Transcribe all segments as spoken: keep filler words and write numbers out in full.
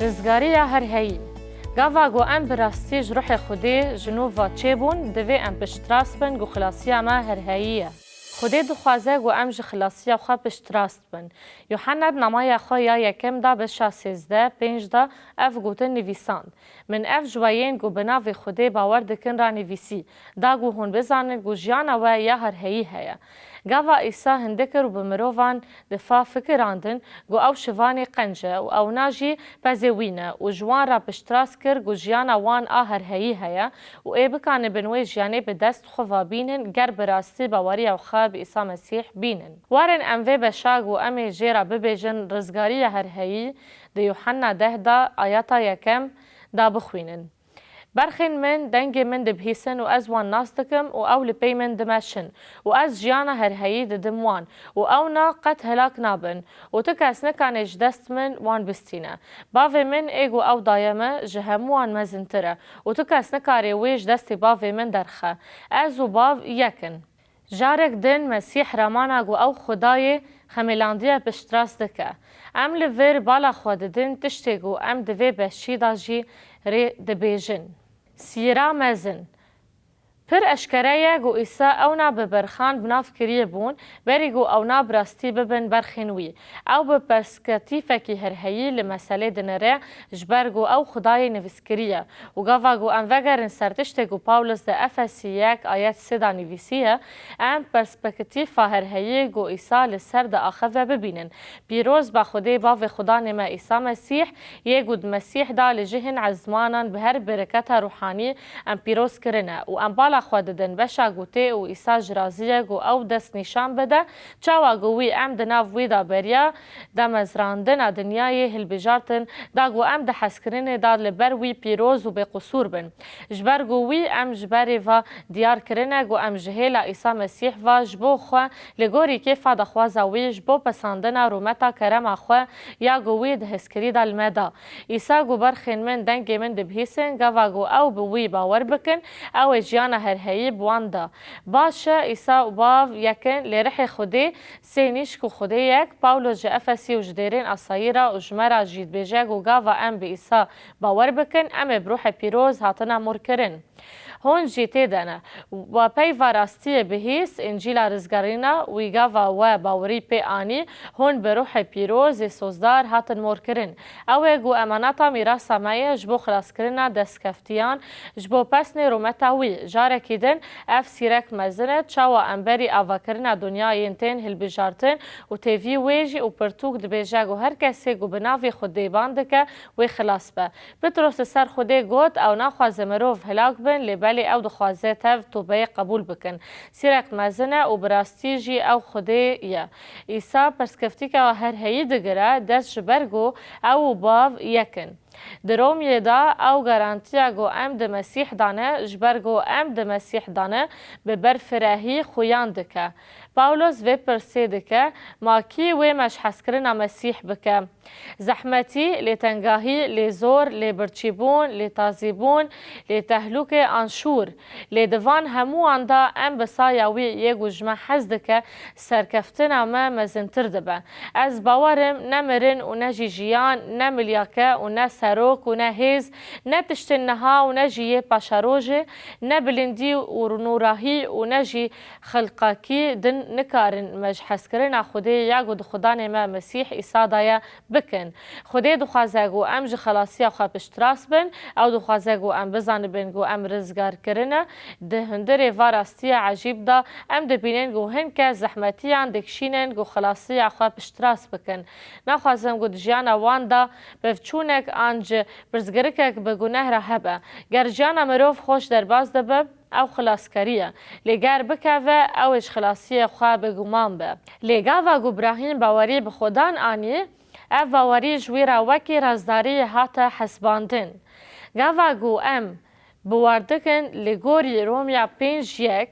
Rizgariya herheyî. Gava ku em bi rastî ji ruhê Xwedê ji nû ve çêbûn, divê em piştrast bin ku xilasiya me herheyî ye. Xwedê dixwaze ku em ji xilasiya xwe piştrast bin. Yuhanna di namaya xwe ya yekem de beşa sêzdeh pênc de ev gotin nivîsand: Min ev ji we yên ku bi navê Xwedê bawer dikin re nivîsî, da ku hûn bizanin ku jiyana we ya herheyî heye. Gava Îsa hindikir û bi mirovan difa fikirandin ku ew şivanê qenc e û ewna jî pezê wî ne û ji wan re piştrast kir ku jiyana wan a herheyî heye û ê bikanibin wê jiyanê bi dest xwe ve bînin ger bi rastî baweriya xwe bi Îsa Mesîh bînin. Werin em vê beşa ku em ê jê re bibêjin rizgariya herheyî di Yuhanna deh de ayeta yekem de bixwînin. Berxên min dengê min dibihîsin û ez wan nas dikim û ew li pey min dimeşin û ez jiyana herheyî didim wan û ewna qet helak nabin û tu kes nikane ji dest min wan bistîne. Bavê min ê ku ew daye me ji hemû wan mezintir e û tu kes nikare wê ji destê bavê min derxe. Ez û bav yek in. Carek din Mesîh ramana ku ew Xwedayê xemêlandiye piştrast dike. Em li vir bala xwe didin tiştê ku em di vê beşî de jî rê dibêjin. Sîra mezin. Pir eşkere ye ku Îsa ewna bi berxan bi nav kiriye bûn, berî ku ewna bi rastî bibin berxên wî. Ew bi perspektîfekî herheyî li meselê dinêre, ji ber ku ew Xwedayê nivîskirî ye. Û gava ku em vegerin ser tiştê ku Pawlos di Efesî yek ayet sê de nivîsiye, em perspektîfa herheyî ku Îsa li ser diaxive bibînin. Pîroz be Xwedê Bavê Xudanê me Îsa Mesîh, yê ku di Mesîh de li cihên ezmanan bi her bereketa ruhanî em pîroz kirine û em bala xwe didin beşa ku tê û Îsa ji razî ye ku ew dest nîşan bide, çawa ku wî em di nav wî de beriya damezrandina dinyayê hilbijartin, da ku em di hezkirinê de li ber wî pîroz û bêqusûr bin. Ji ber ku wî em ji berê ve diyar kirine ku em ji hêla Îsa Mesîh ve ji bo xwe li gorî kêfa daxwaza wî, ji bo pesandina rûmeta kerema xwe ya ku wî di hezkirî de li me da. Îsa ku berxên min dengê min dibihîsin, gava ku ew bi wî bawer bikin, ew ê jiyana herheyî bi wan da. Baş e, Îsa û Bav yek in, lê rihê Xwedê sê nîşk û Xwedê yek. Pawlos ji Efesî û ji dêrên Asayî re û ji me re jî dibêje ku gava em bi Îsa bawer bikin, em ê bi Ruhê Pîroz hatina morkirin. Hûn jî tê de ne. We peyva rastiyê bihîst, Încîla rizgarîna wî gava we bawerî pê anî, hûn bi Ruhê Pîroz ê sozdar hatin morkirin. Ew ê ku emaneta mîrasa me ye ji bo xilaskirina destkeftiyan, ji bo pesnê rûmeta wî. Carekî din ev sîrek mezin e, çawa em berî avakirina dinyayên tên hilbijartin û têvî wê jî û pirtûk dibêje ku her kesê ku bi navê Xwedê ban dike, wê xilas be. Pitros li ser Xwedê got, ew naxwaze mirov hilak bin, lê belê ew dixwaze tev tobeyê qebûl bikin. Sîrek mezin e û bi rastî jî ew Xwedê ye. Îsa perspektîka herheyî digire dest, ji ber ku ew û Bav yek in. Di Romyê de ew garantiya ku em di Mesîh de ne, ji ber ku em di Mesîh de ne, bi berfirehî xuyan dike. Pawlos vê pirsê dike, ma kî wê me ji hezkirina Mesîh bike? Zehmetî, lê tengahî, lê zor, lê birçîbûn, lê tazîbûn, lê tehlûke an şûr. Lê di van hemûyan de em bi saya wî yê ku ji me hez dike, serkeftina me mezintir dibe. Ez bawer im ne mirin û ne jî jiyan, ne milyake û ne serok û ne hêz, ne tiştên niha û ne jî yê paşerojê, ne bilindî û nûrahî û ne jî xelqakî din nikarin me ji hezkirina Xwedê ya ku di Xudanê me Mesîh Îsa de ye bikin. Xwedê dixwaze ku em ji xelasiya xwe piştrast bin, ew dixwaze ku em bizanibin ku em rizgar kirine. Di hundirê va rastiya ecîb de em dibînin ku hin kes zehmetiyan dikişînin ku xelasiya xwe piştrast bikin. Naxwazim ku di jiyana wan de pevçûnek an ji pirsgirikek bi guneh re hebe. Ger jiyana mirov xweş derbas dibe, ew xilaskerî ye. Lê ger bikeve, ew ê ji xilasiyê xwe bêguman be. Lê gava ku Brahîm bawerî bi Xudan anî, ev bawerî ji wî re wekî rastdariyê hate hesibandin. Gava ku em bawer dikin li gorî Romya pênc yek,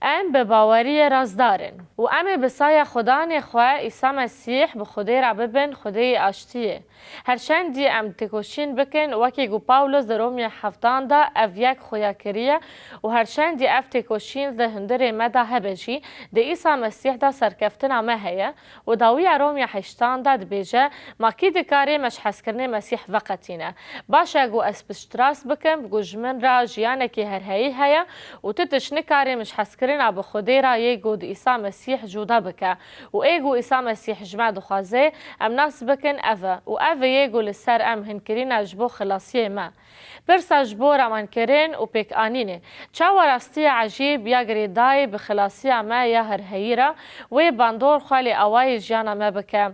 Em bi baweriyê rastdar in û em ê bi saya Xudanê xwe, Îsa Mesîh, bi Xwedê re bibin Xwedêyê aştiyê. Her çendî em têkoşîn bikin, wekî ku Pawlos di Romya heftan de ev yek xuya kiriye û her çendî ev têkoşîn di hundirê me de hebe jî, di Îsa Mesîh de serkeftina me heye û dawiya Romya heştan de dibêje, ma kî dikare me ji hezkirinê Mesîh veqetîne? Baş e ku ez piştrast bikim ku ji min re jiyanekî herheyî heye û tu tişt nikarî min ji hezkirina bi Xwedê re yê ku di Îsa Mesîh cuda bike û ê ku Îsa Mesîh ji me dixwaze, em nas bikin ev e û ev e yê ku li ser em hinkirîne ji bo xilasiyê me. Pirsa ji bo ramankirin û pêkanînê. Çawa rastiya ecîb ya girêdayî bi xilasiya me ya herheyî re wê bandor xwe lê awayê jiyana me bike?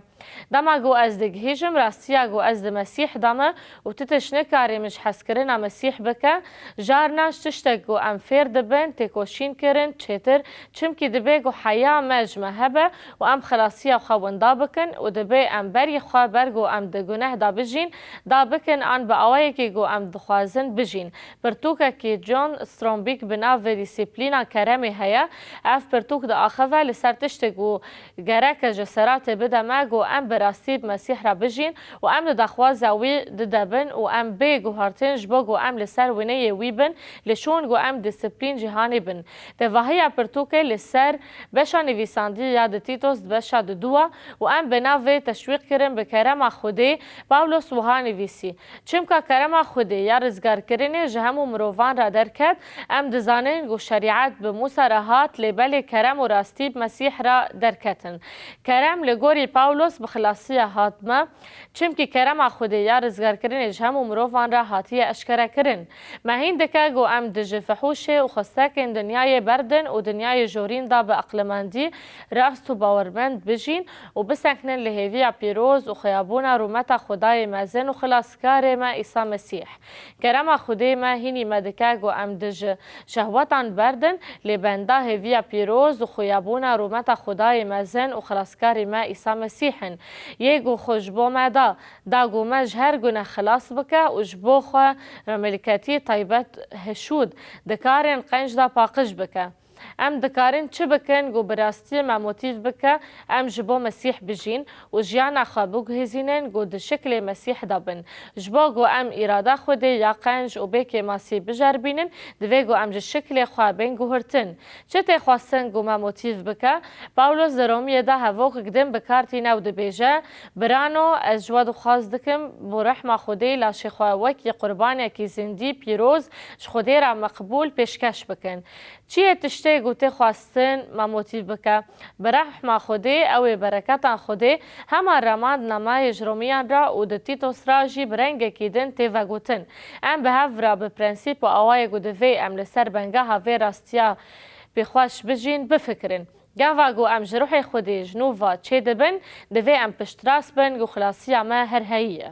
Dema ku ez digihîjim rastiya ku ez di Mesîh de me û tu tişt nikarî min ji hezkirina Mesîh bike, carna ji tiştek ku em fêr dibin têkoşîn kirin çêtir, çimkî dibê ku heya me ji me hebe û em xilasiya xwe winda bikin û dibê em berî xwe ber ku em di guneh de bijîn, da bikin an bi awayekî ku em dixwazin bijîn. Pirtûkekî John Strombeck bi navê Dîsîplîna Keremê heye. Ev pirtûk diaxive li ser tiştek ku gerek e ceseratê bide me ku em bi rastî bi Mesîh re bijîn û em di daxwaza wî dide bin û em bê guhartin ji bo ku em li ser wêneyê wî bin, li şûn ku em dîsîplîn cîhanê bin. Tevahiya pirtûkê li ser beşa nivîsandî ya di Tîtos di beşa di dû e û em bi navê teşwîq kirin bi kerema Xwedê, Pawlos wiha nivîsî, Çimka kerema Xwedê ya rizgarkirinê ji hemû mirovan re derket, em dizanin ku şerîet bi Mûsa re hat, lê belê kerem û rastî bi Mesîh re derketin. Kerem li gorî Pawlos bi xilasiya hat me, çimkî kerema Xwedê ya rizgarkirinê ji hemû mirovan re hatiye eşkerekirin. Me hîn dike ku em di ji fihûşê û xwestekên dinyayê berdin û dinyayê jorîn de bi eqlimendî, rast û bawermend bijîn û bisekinin li hêviya pîroz û xuyabûna rûmeta Xwedayê mezin û xilaskarê me Îsa Mesîh. Kerema Xwedê me hînî me dike ku em di ji şehwetan berdin, lê benda hêviya pîroz û xuyabûna rûmeta Xwedayê mezin û xilaskarê me Îsa Mesîh in. Yê ku xwe ji bo me da, da ku me ji her guneh xilas bike û ji bo xwe re milketî taybet hişûd, di karên qenc de paqij bike. Em dikarin çi bikin ku bi rastî me motîv bike em ji bo Mesîh bijîn û jiyana xwe biguhêzînin ku di şiklê Mesîh de bin? Ji bo ku em îrada Xwedê ya qenc û bê kêmasî bijerbînin, divê ku em ji şiklê xwe bên guhurtin. Çi tê xwestin ku me motîv bike? Pawlos di Romiyê de hevokek din bi kar tîne û dibêje, Birano, ez ji we dixwaz dikim, bo rehma Xwedê laşê xwe wekî qurbanekî zindî, pîroz, ji Xwedê re meqbûl pêşkeş bikin. Çi ye tiştê ku tê xwestin me motîv bike? Bi rehma Xwedê, ew ê bereketan Xwedê hema remand namayê ji Romiyan re û di Tîtos re jî bi rengekî din tê vegotin. Em bi hev re bi prensîp û awayê ku divê em li ser bengeha vê rastiya pêxweş bijîn, bifikirin. Gava ku em ji ruhê Xwedê ji nû ve çêdibin, divê em piştrast bin ku xilasiya me herheyî ye.